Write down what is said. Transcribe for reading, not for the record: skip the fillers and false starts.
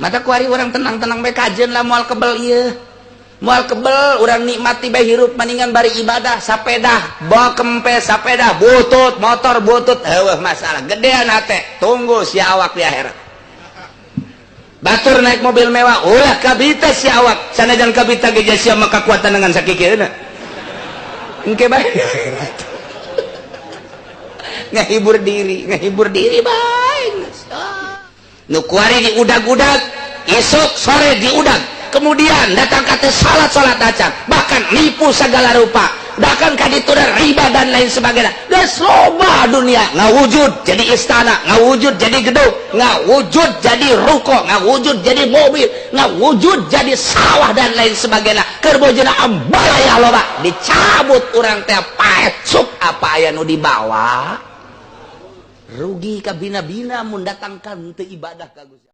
Mata kuari urang tenang-tenang bae, kajen lah, moal kebel ieu, moal kebel. Urang nikmati bae hirup, mendingan bari ibadah. Sapedah bawa kempes, sapeda butut, motor butut, heueuh masalah gedean hate. Tunggu si awak di akhirat. Batur naik mobil mewah, ulah kabita si awak. Sanajan kabita ge, sia mah kakuatan dengan sakikieuna. Engke bae ngahibur diri, ngahibur diri bae. Nu kuari diudag-udag, esok sore diudag, kemudian datang kata salat, salat acan, bahkan nipu segala rupa, bahkan kaditu riba dan lain sebagainya. Geus loba dunia, ngawujud jadi istana, ngawujud jadi gedung, ngawujud jadi ruko, ngawujud jadi mobil, ngawujud jadi sawah dan lain sebagainya. Keur bojona ambalaya loba, dicabut urang teh paeh sok apa aya nu dibawa? Rugi kabina-bina mun datangkan teu ibadah ka Gusti.